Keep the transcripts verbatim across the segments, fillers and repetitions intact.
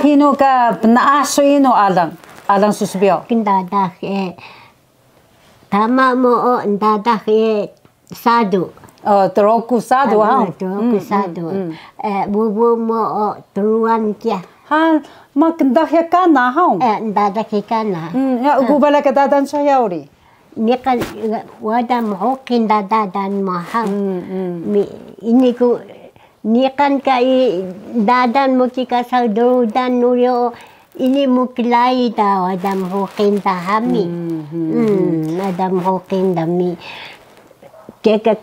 Hinu ka pnaah su inu alang, alang su sbiyaw? Kndadax e, tama mu o ndadax e sadu. O, Truku sadu, ha? Truku sadu. E, bubu mu o Truwan kiya. Ha, ma kndadax hiya kana, ha? E, ndadax hiya kana. Egu balay ka dadan su hiya uri? Niqan wada mhuqil dadan mu, ha. Ini ku niqan ka i dadan mu kika saw drudan uri o ini mu klai da wada mhuqil da hami. Wada mhuqil da mi. Kika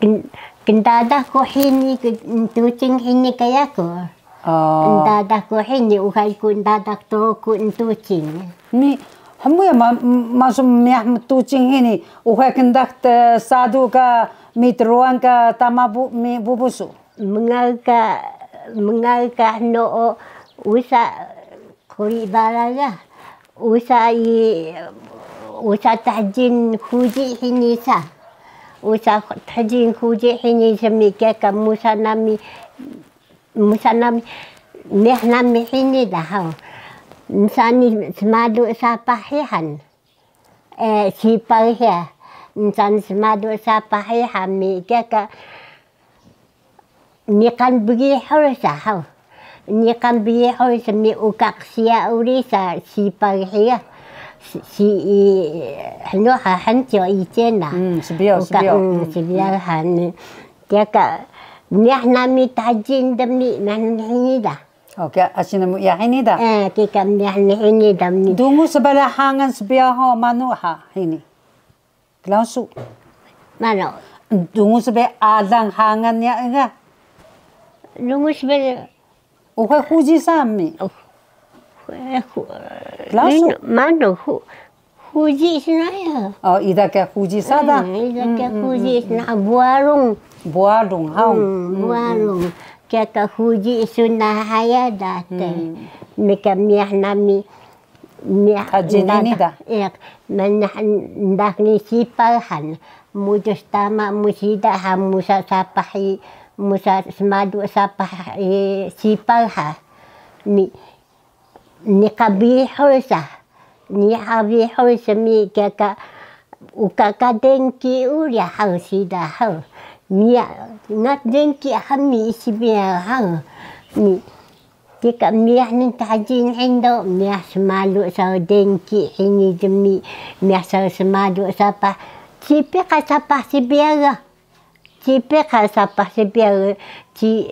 kndadax ku hini, ntucing hini ka yaku. Ndadax ku hini, uxay ku ndadax Truku ntucing. Ni, hmuya ma, masu miyah mtucing hini, uxay kndadax sadu ka mi Truwan ka tama bu, mi bubu su? Mngaw ka, mngaw ka hnu o usa quri baraw ga. Usa i, usa thjil huji hini sa. Usa thjil huji hini smi kika musa nami, musa nami, miyah nami hini da haw. Nsa ni smalu sapah hiya han. E, sipal hiya. Nsa ni smalu sapah hiya han mi kika niqan bgihur sa haw. Niqan bgihur smi uka qsiya uri sa sipal hiya. Si, hnu ha hancu icena. Sbiyaw, sbiyaw. Sbiyaw han. Kiya ka miyah nami thjil dmi, miyah nami hini da. Oke, asi namu iya hini da. E, kika miyah nami hini da mi. Dungus bala hangan sbiyaw ho manu ha hini? Klaun su. Manu? Dungus be alang hangan ya ega. Dungus be. Uxe huji sami. Klaun su. Manu hu-, huji snaya. O, ida ka huji sada. Ida ka huji sna buarung. Buarung, ha. Buarung. Kiya ka huji sna haya da te. Mika miyah nami. Miyah thjil hini da. Iya, miyah ndadax ni sipal han. Mudus tama mu siida ha, musa sapah i, musa smalu sapah i sipal ha. Ni, niqan bihur sa. Niqan bihur smi kika uka ka dengki uri haw siida haw. Niya ngat dengki hami sbiyaw haw. Ni, kika miyah ni thjil hini do, miyah smalu saw dengki hini dmi, miyah saw smalu sapah. Cipiq ka sapah sbiyaw ga. Cipiq ka sapah sbiyaw ga. Ci,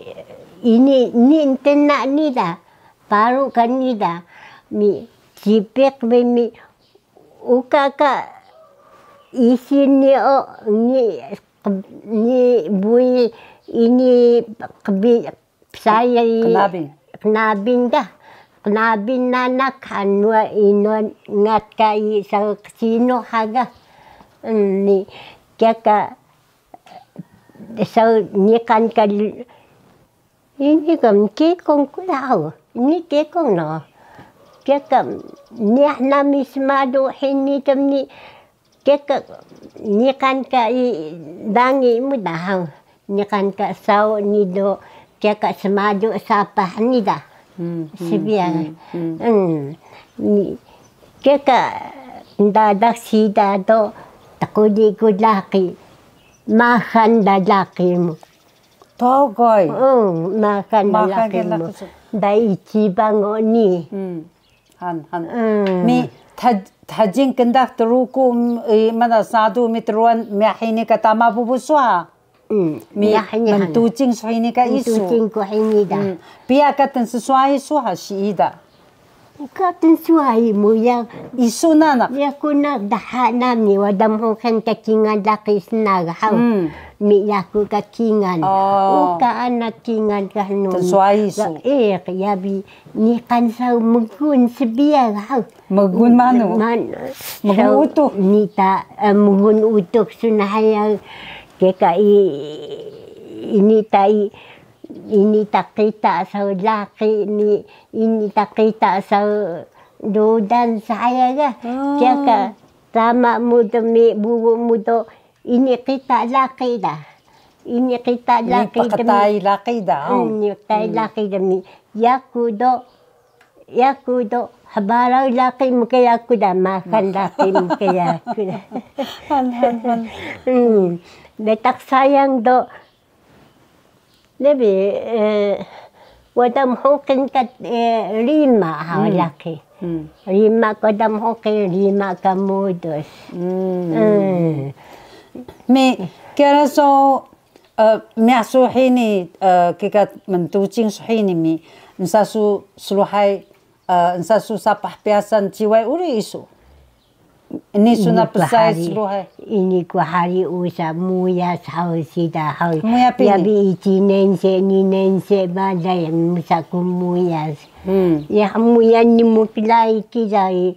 ini, ni ntena ni da. Paru ka ni da. Mi, cipiq bi mi, uka ka isi ni o, ni, ni bui ini qbi-, Psayai qnabin. Qnabin da. Qnabin nanak hanwa ino ngat ka i saw qsino haga. Ni, kiya ka saw niqan ka l-, ini ka mkikung ku da haw. Ini kikung no. Kiya ka miyah nami smalu hini tmni Kika niqan ka i dangi mu da haw. Niqan ka saw ni do, kika smalu sapah ni da. Sbiyaw. Kika ndadax siida do tquli ku laqi. Maxal da laqi mu. Togay. Maxal da laqi mu. Da ichiban o ni. Han, han. Mi thajing kndax Truku, mana sadu mi Truwan miyah hini ka tama bubu su ha? Mi mntucing su hini ka isu. Mntucing ku hini da. Piya ka tnsswayi su ha siida? Ka tnsswayi mu ya. Isu nanaq. Yaku na daha nami wada mhuqil ka kingal laqi snaw haw. Mi yaku ka kingal. Uka ana kingal ka hnu. Tnsswayi su. Iya bi. Niqan saw mgun sbiyaw haw. Mgun manu? Mgun utux. Nita, mgun utux sun haya kika i, ini ta i, ini ta qita saw laqi ni, ini ta qita saw rudan saya ga. Kika tama mu do mi bubu mu do ini qita laqi da. Ini qita laqi da mi. Ini qita laqi da mi. Yaku do Yaku do hbaraw laqi mkla yaku da, maxal laqi mkla yaku da. Han, han, han. Betaq sayang do Nebi, wada mhuqil ka rima ha laqi. Rima ka wada mhuqil, rima ka mudus. Mi, kira so, miyah su hini, kika mntucing su hini mi, msa su sluhay, msa su sapah pyasan ciway uri isu. Ini su na psai sluhay. Ini ku hari usa muyas haw sida haw. Muyas pini? Yabi ici nense, ni nense balay musa ku muyas. Ya muyas ni muklay kida i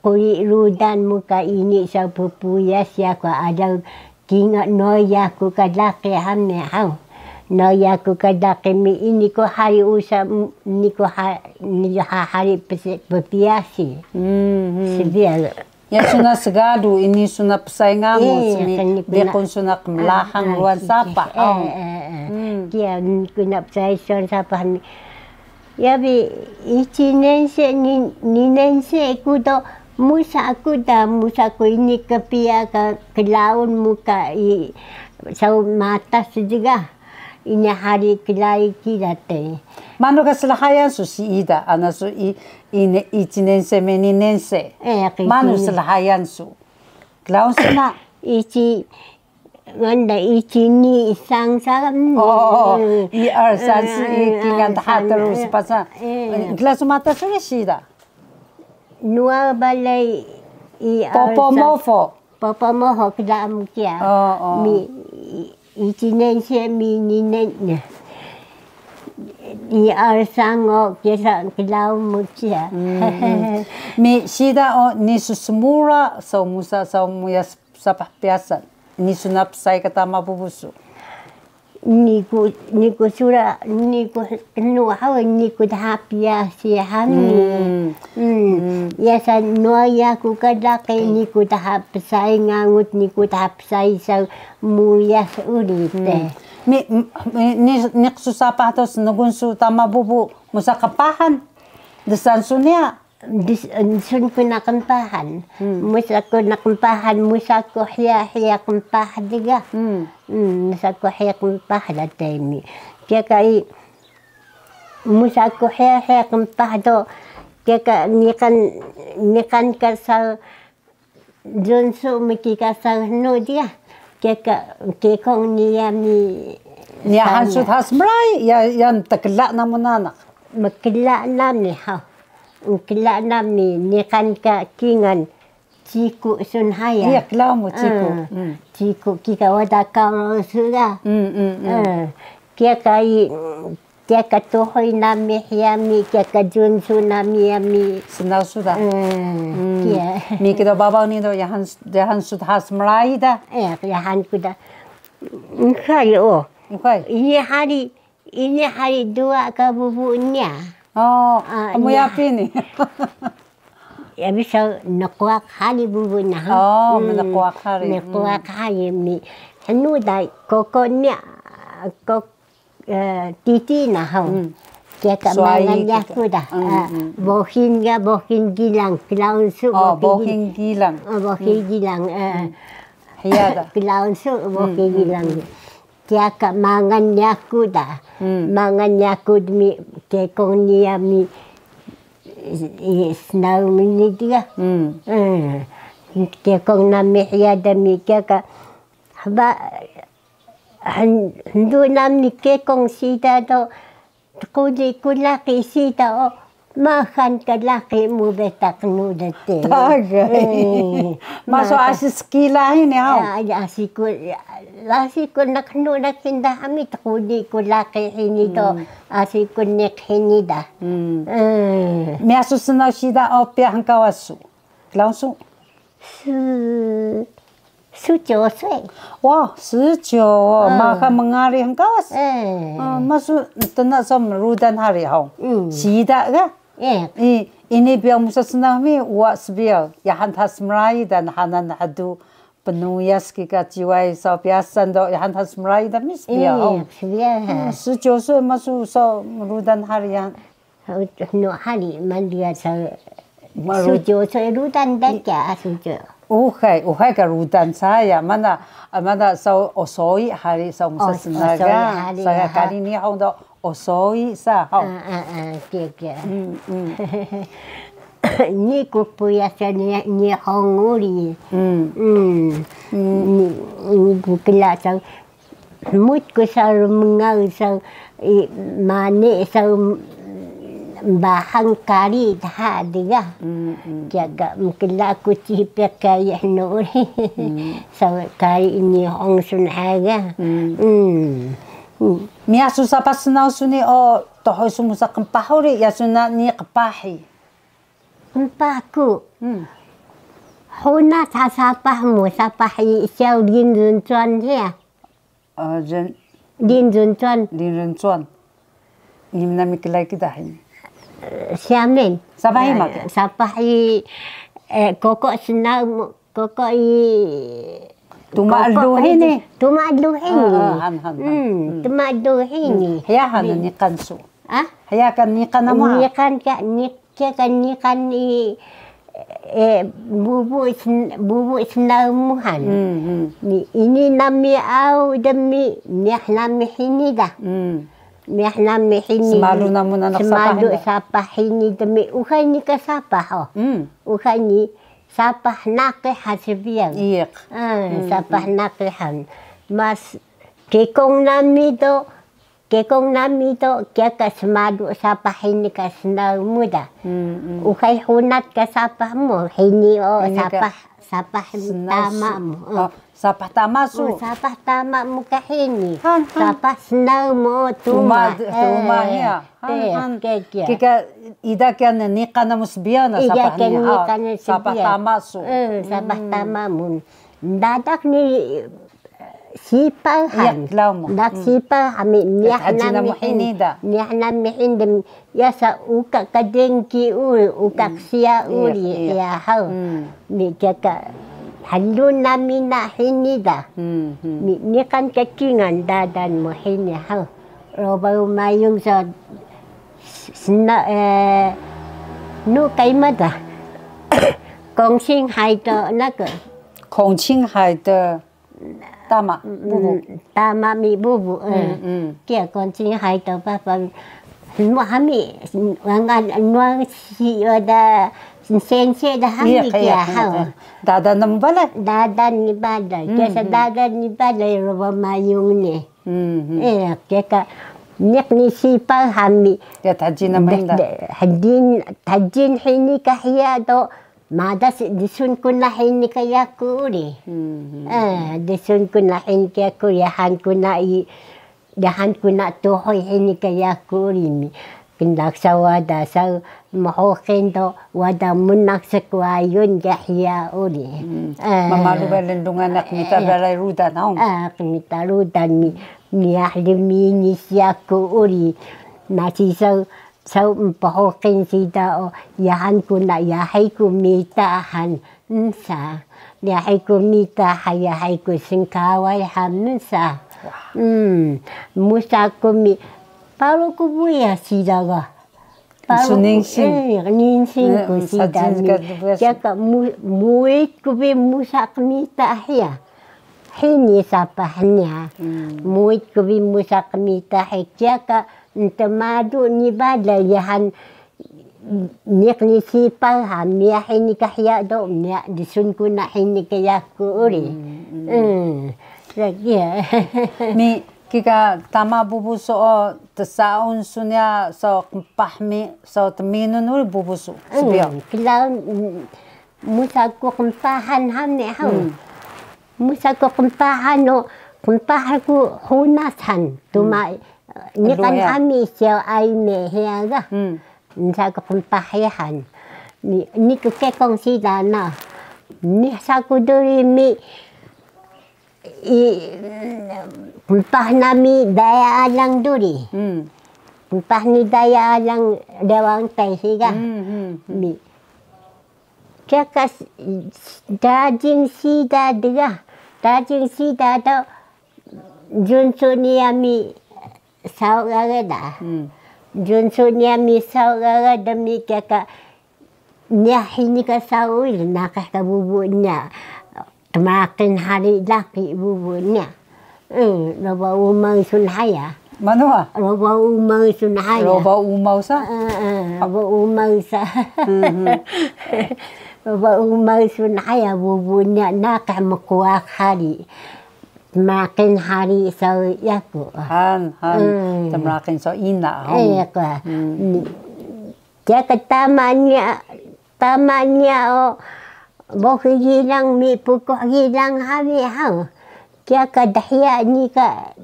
quri rudan mu ka ini sa ppuyas yaku adaw. Kingal noya ku ka laqi hami haw. Noya ku ka laqi mi ini ku hari usa, ini ku ha-, ini ha hari pse-, ppiasi. Sbiyaw. Ya su na sgalu, ini su na psai nganguc mi, diqun su na qmlahang ruwan sapah. Kiya, ini ku na psai ruwan sapah mi. Yabi, ici nense, ni, ni nense ku do, musa ku da, musa ku ini kpiya ka klaun mu ka i, saw matas dga. Ini hari klai kida te. Manu ka slhayan su siida, ana su i, ini ici nense mi ni nense. Manu slhayan su? Klaun su na. Ici, Nganda ici, ni, sang, sa. O, i, ar, san, si, i, kingal dha, tru, spat, sa. Klaun su matas uri siida? Nuwa balay i, ar, san. Popo mofo. Popo mofo klaun mu kiya. Mi, i, ici nense mi ni nen-, i, ar, san o kiya sa klaun mu kiya. Mi siida o ni su smura, saw musa, saw muyas sapah pyasan. Ini su na psai ka tama bubu su. Ini ku, ini ku sura, ini ku knu haw, ini ku dha pyasan hami. Ya sa nuwa yaku ka laqi, ini ku dha psai nganguc, ini ku dha psai saw muyas uri te. Mi, mi, ni, ni qsu sapah do sngun su tama bubu musa qpahan. Dsan su niya. Sun ku na qmpahan. Musa ku na qmpahan, musa ku hiya, hiya qmpah dga. Musa ku hiya qmpah da temi. Kiya ka i, musa ku hiya, hiya qmpah do. Kiya ka niqan, niqan ka saw Junsu mkika saw hnu diya, kika kekong niya mi. Niya han su dha smray, ya, ya mtkla namu nanaq. Mkla nami ha. Mkla nami niqan ka kingal ciku sun haya. Iya, klaun mu ciku. Ciku kika wada ka su ga. Kiya ka i, kiya ka tuhuy nami hiya mi, kiya ka junsu nami yami. Snaw su da. Kiya. Mi kido babaw ni do yahan, yahan su dha smray da. Yahan ku da. Nkhay o. Nkhay. Ini hari, ini hari dwa ka bubu niya. O, amu yapi ni. Yabi saw nqwaq hari bubu na. O, mnqwaq hari. Nqwaq hari mi. Hnu da koko niya, kok, titi na haw. Kiya ka mangan yaku da. Bohin ga, bohin gilang, klaun su. O, bohin gilang. O, bohin gilang. Hiya da. Klaun su, bohin gilang. Kiya ka mangan yaku da. Mangan yaku mi kekong niya mi, snaw mi ni diya. Kekong nami hiya da mi kiya ka hba, hn-, hndu nami kekong sida do. Tquli ku laqi sida o, maxal ka laqi mu betaq nu de te. Tagay. Masu asi skila hini haw. Asi ku, asi ku naq nu naq hinda hami tquli ku laqi hini do, asi ku niq hini da. Miyasu snaw sida o piya hngkawas su? Klaun su? 十, 十九岁. Wa, 十九, maha mngari hngkawas. Masu tna so mrudan hari haw. Sida ga? I, ini biyaw musa snaw mi, wa sbiyaw, yahan dha smray da, hanan hdu pnuyas kika ciway saw pyasan do, yahan dha smray da mi sbiyaw. 十九岁 masu so mrudan hari yahan. Hnu hari mandiya sa sujo, so rudan da kiya, sujo. Uxay, uxay ka rudan saya, mana, mana sa osoy hari sa musa snaga, saya kari Nihon do osoy sa. Kiya, kiya. Ini ku puya sa Nihon uri. Ini ku kela sa Mut ku saw rmngaw saw mani saw mbahang kari dha dga. Kiya ka mkla ku cipiq kari hnu uri. Saw kari Nihon sun haga. Miya su sapah snaw suni o tuhuy su musa qmpah uri, ya su na ni qpahi. Qmpah ku. Huna sa sapah mu, sapah i siyaw Linruncuan hiya. Linruncuan. Linruncuan. Ini mnami klai kida hini. Siyamen. Sapah i maka. Sapah i, koko snaw mu, koko i. Tuma elu hini. Tuma elu hini. Han, han, han. Tuma elu hini. Hiya han niqan su. Ah? Hiya kan niqan namu ha? Niqan ka, niq-, kiya kan niqan i, bubu sn-, bubu snaw mu han. Ini nami aw dmi, miyah nami hini da. Miyah nami hini. Smalu namu nanaq sapah hini da. Smalu sapah hini dmi, uxay ni ka sapah o. Uxay ni sapah naqih ha sbiyaw. Iq. Sapah naqih han. Mas kekong nami do, Kekong nami do, kiya ka smalu sapah hini ka snaw mu da. Uxay hunat ka sapah mu, hini o sapah, sapah tama mu. Sapah tama su. Sapah tama mu ka hini. Sapah snaw mu o tuma. Tuma hiya. Han, han. Kiya, kiya. Kika ida kiya niqan namu sbiyaw na sapah ni ha. Sapah tama su. Sapah tama mu. Dadak ni Sipaw han. Dak sipaw han mi miyah nami hini da. Miyah nami hini da. Yasa uka ka dengki uri, uka ksiya uri, iya haw. Mi kiya ka hlun nami na hini da. Mi niqan ka kingal dadan mu hini haw. Robaw mayung sa sna, eh, nu ka ima da. 公親係 do naku. 公親係 do Tama, bubu. Tama mi bubu. Kiya 公親係 do papa. Mu hami, wangan nuang si wada sensei da hami kiya haw. Dadan ni balay. Dadan ni balay. Kiya sa dadan ni balay robaw mayung ni. Eh, kiya ka niq ni sipaw hami. Kiya tajin na main da. Hadin, tajin hini ka hiya do. Madas dsun ku na hini ka yaku uri. Eh, dsun ku na hini ka yaku, yahan ku na i, yahan ku na tuhuy hini ka yaku uri mi. Kndak sa wada sa mhuqil do wada mnaq skwayun ka hiya uri. Mamalu balay lnglungan na qmita balay rudan haw. Ah, qmita rudan mi, miyah lminis yaku uri. Nasi sa Saw mphuqil siida o, yahan ku na yahay ku mita han msa, yahay ku mita ha yahay ku sngkaway han msa. Musa ku mi, paru ku buya siida ga. Paru ku, eh, ningsing ku siida mi. Kiya ka mu-, muit ku bi musa qmita hiya. Hini sapah niya. Muit ku bi musa qmita hiya. Kiya ka Ntmadu ni balay yahan niq ni sipaw ha, miyah hini ka hiya do, miyah dsun ku na hini ka yaku uri. Lagi ya. Mi kika tama bubu su o tsaun su niya so qmpah mi so tminun uri bubu su sbiyaw. Klaun, musa ku qmpahan hami haw. Musa ku qmpahan o, qmpah ku hunas han. Tuma Niqan ami siyaw ay me hiya ga. Nsa ku qmpah hiya han. Ni, ni ku kekong siida na. Ni sa ku duri mi, i, qmpah nami Daya Alang duri. Qmpah ni Daya Alang Dewang Tai hiya ga. Mi. Kiya ka s-, dajin siida dga. Dajin siida do Juncu ni yami saw gaga da. Junsu niya mi saw gaga dmi kiya ka niya hini ka saw uri, naqih ka bubu niya. Tmraqil hari laqi bubu niya. Eh, roba umaw sun haya. Manu wa? Roba umaw sun haya. Roba umaw sa? Eh, eh, roba umaw sa. Mhm. Roba umaw sun haya bubu niya, naqih mkuwaq hari. Tmraqil hari saw yaku. Han, han. Hmm. Tmraqil saw ina, hong. Eh, ka. Hmm. Ni, kiya ka tama niya, tama niya o, bohi gilang mi pukuh gilang hami, hang. Kiya ka dhiya ni ka,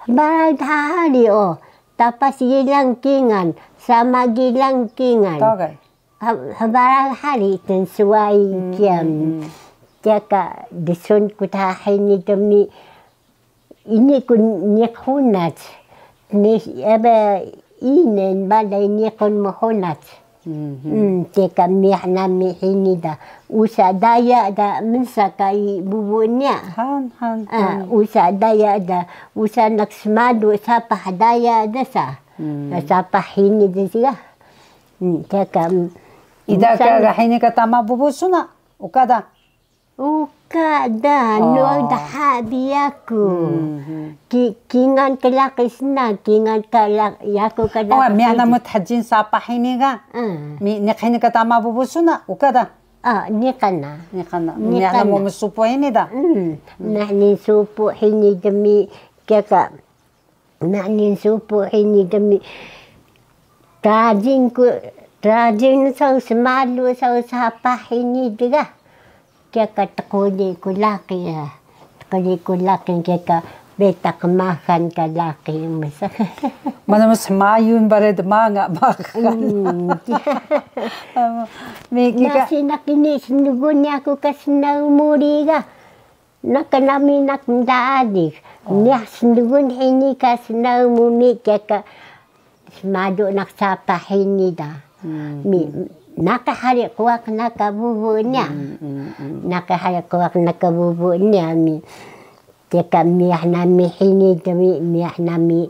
hbaraw dha hari o, tapas gilang kingal, sama gilang kingal. Tagay. Ha-, hbaraw hari tnsway kiya. Hmm, hmm. Kiya ka dsun ku dha hini dmi ini ku niq hunac. Ni, ebe, inen balay niqun mhunac. Hmm, hmm. Hmm, kiya ka miyah nami hini da. Usa daya da mnsa ka i bubu niya. Han, han, ah, han. Usa daya da. Usa naq smalu sapah daya da sa. Hmm. Sapah hini da siya. Hmm, kiya ka, mm, ida ka ga hini ka tama bubu suna, uka da? Uka da, oh. Nuwag dha bi yaku. Hmm, hmm. Ki-, kingal ka laqi sna, kingal ka la-, yaku ka laqi. Oh, miyah namu thjil sapah hini ga? Hmm. Mi, niq hini ka tama bubu suna, uka da? Ah, niqan na. Niqan na. Niqan na. Miyah namu msupu hini da? Hmm. Nah, ni supu hini dmi, kiya ka Nani supu hini dmi. Rajin ku, rajin saw smalu saw sapah hini dga. Kiya ka tquli ku laqi ya. Tquli ku laqi kiya ka betaq maxal ka laqi mesa. Mana mesa mayun bale dmanga maxal. Hmm. Mi kika. Nasi naq ini sndugun yaku ka snaw mu uri ga. Naq nami naq mdadik. Oh. Miyah sndugun hini ka snaw mu mi kiya ka smalu naq sapah hini da. Hmm. Mi, naq hari quwaq naq ka bubu niya. Hmm, hmm, hmm. Naq hari quwaq naq ka bubu niya mi. Kiya ka miyah nami hini da mi, miyah nami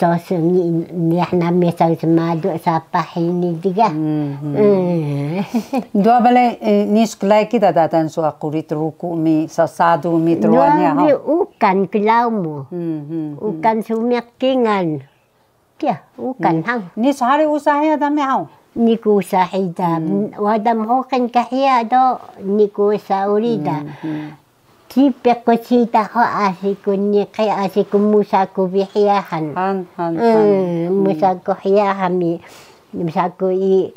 Cos ni miyah nami saw smalu sapah hini dga. Hmm, hmm. Eh. Dua balay, eh, ni sklai kida datan su quri Truku mi, sa sadu mi Truwan niya, ha? Ukan klaun mu. Hmm, hmm, hmm. Ukan sumiq kingal. Kiya, ukan, hmm, hang. Ni sari usa hiya da mi, haw? Ni ku usa hiya da. Hmm. Wada mhuqil ka hiya do, ni ku usa uri da. Hmm, hmm. Cipiq ku siida ho asi ku niqi, asi ku musa ku bi hiya han. Han, han, han. Hmm, musa ku hiya han mi, musa ku i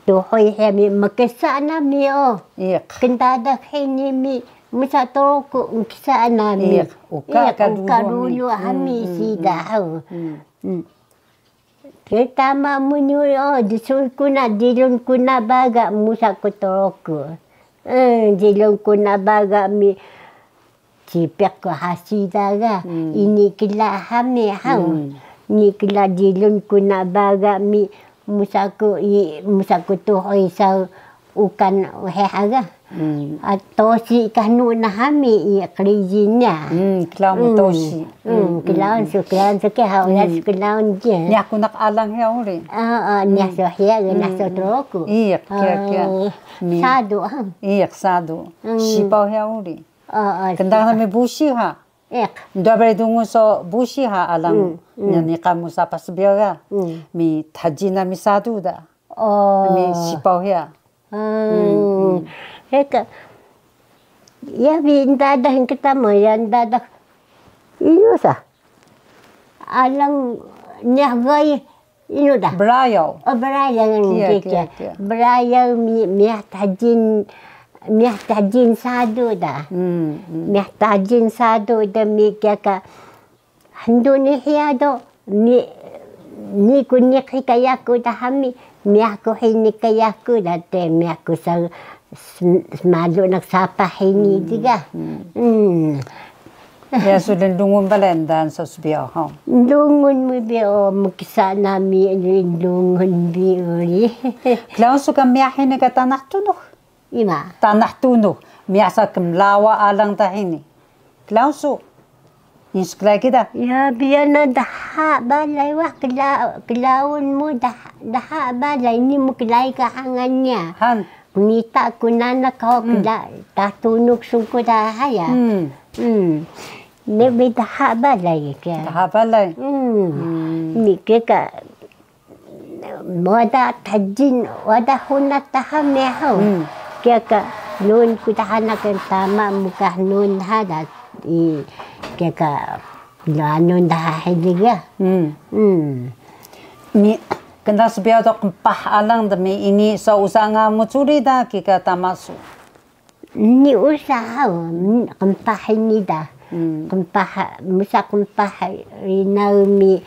tuhuy hiya mi mksa nami o. Iq. Kndadax hini mi musa Truku mksa nami. Iq, uka ka rulu hami siida haw. Hmm. Ke tama mu ni uri, o, dsun ku na, dilun ku na baga musa ku Truku. Eh, dilun ku na baga mi cipiq ku ha siida ga, ini kla hami haw. Ini kla dilun ku na baga mi musa ku i, musa ku tuhuy saw ukan uheha ga. Hmm. A, tosi ka hnu na hami i qriji niya. Hmm, klaun mu tosi. Hmm, klaun su, klaun su ke ha, uya su klaun je. Niya ku naq alang hiya uri. Ah, ah, niya su hiya, niya su Truku. Iya, kiya, kiya. Sadu, ha. Iya, sadu. Sipaw hiya uri. Ah, ah, kndadax nami busi ha. Iq. Ndabari dungu so busi ha alang. Hmm, hmm. Niya niqan musa sapah sbiyaw ga. Hmm. Mi thajin nami sadu da. Oh. Mi sipaw hiya. Hmm. Hmm, hmm. Eka. Ya bi ndadax kta ma, ya ndadax. Inu sa. Alang niya gay inu da. Brayaw. Oh, brayaw. Kiya, kiya, kiya. Brayaw mi, miyah thajin, miyah thajin sadu da. Hmm, hmm. Miyah thajin sadu da mi kiya ka Hndu ni hiya do, ni, ni ku niqi ka yaku da hami, miyah ku hini ka yaku da te, miyah ku sa, sm-, smalu naq sapah hini dga. Hmm. Ya, su lnlungun bale ndaan so sbiyaw, ha. Lnlungun mu bi o, mksa nami lnlungun bi uri. Klaun su ka miyah hini ka Tanah Tunux? Ima? Tanah Tunux, miyah sa kmlawa alang ta hini. Klaun su? Ini sklai kida. Ya, biyan na dha balay wah kla-, klaun mu dha, dha balay ni mu klai ka hangan niya. Han. Nita ku nanak ho kla, ta tunuk sungku dha haya. Hmm. Hmm. Ne bi dha balay kiya. Dha balay. Hmm. Hmm. Ni ke ka Wada tajin, wada hunat daha mehu. Hmm. Kiya ka nun ku daha na ka tama mu ka nun daha da. I, kiya ka nun daha hini ga. Hmm. Hmm. Mi, kena sbiyaw do qmpah alang dmi ini so usa nga mucuri da kika tama su. Ni usa haw, qmpah ini da. Hmm. Qmpah, musa qmpah rinaw mi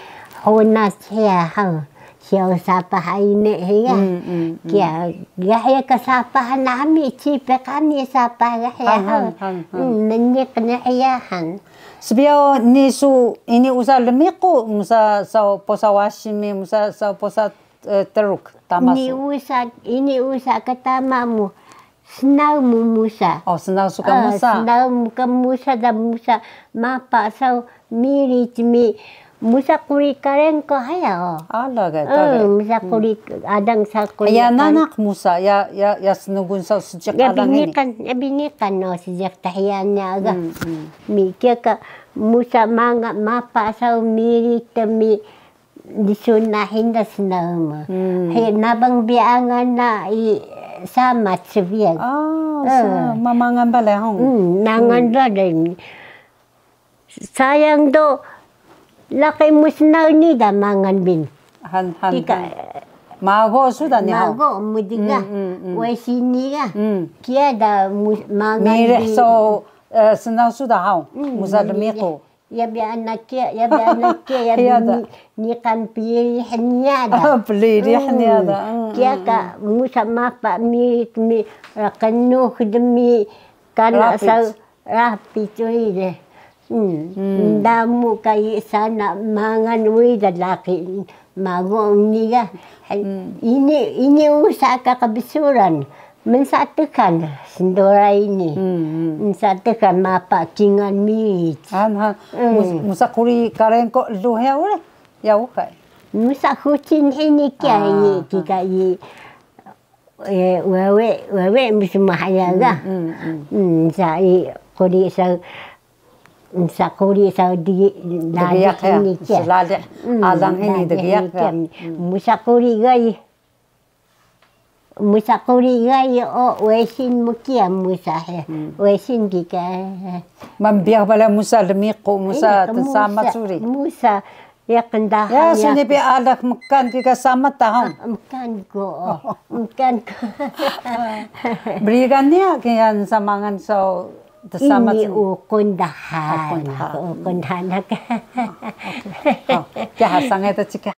hunat hiya haw. Siyaw sapah ini hiya. Hmm, hmm, hmm. Kiya, ga hiya ka sapah nami, cipiq kami sapah ga hiya haw. Han, han, han, han. Hmm, meniq ni hiya han. Sbiyaw ni su ini usa lmiqu, musa saw posa wasi mi, musa saw posa, eh, truk, tama su. Ini usa, ini usa ka tama mu. Snaw mu musa. Oh, snaw su ka musa. Snaw mu ka musa da musa mapa saw miric mi musa quri karengko haya o. Ala ga, eh, musa quri adang sa quri. Ya nanak musa, ya, ya, ya snugun saw seejiq alang ini. Ya biniqan, ya biniqan no seejiq tahiyan niya ga. Hmm, hmm. Mi kiya ka musa manga mapa saw miric mi Di sun na hinda snaw mu. Hmm. He nabang bi angan na i samat sbiyaw. Ah, sa, mamangan balay hung. Hmm, mangan balay. Sayang do, laqi mu snaw ni da mangan bin. Han, han, han. Mago su da ni hung. Mago mu di ga. Hmm, hmm, hmm. Wai sini ga. Hmm. Kiya da mu-, mangan bin. Mirih so, eh, snaw su da hung. Hmm, musa lmiqu. Ya bi ana kiya, ya bi ana kiya, ya bi niqan plirih niya da. Ah, plirih niya da. Hmm, kiya ka musa mapa miric mi, eh, qnux dmi kana saw rapit uri de. Hmm. Ndamu ka i sana mangan uri da laqi. Mago ni ga. Ini, ini usa ka qbsuran. Mnsa txan sndora ini. Mnsa txan mapa kingal miric. Han, han. Mus-, musa quri karengko luhe uri. Ya uka. Musa hucin hini kiya i kika i, eh, wewe, wewe msmahaya ga. Mnsa i quri sa Msa quri saw di dgiyaq ya, ini kiya. Slalih alang ini dgiyaq ya. Musa quri gay. Musa quri gay o wesin mu kiya musa he. Wesin kika. Mbiyax bala musa lmiqu, musa tnsama suri. Musa ya qndahan ya. Suni bi alang mkan kika sama tahun. Mkan ko. Mkan ko. Brigan niya kiya samangan saw. Ini uqun daha. Uqun daha. Uqun daha. Kiya ha sangay ta cika.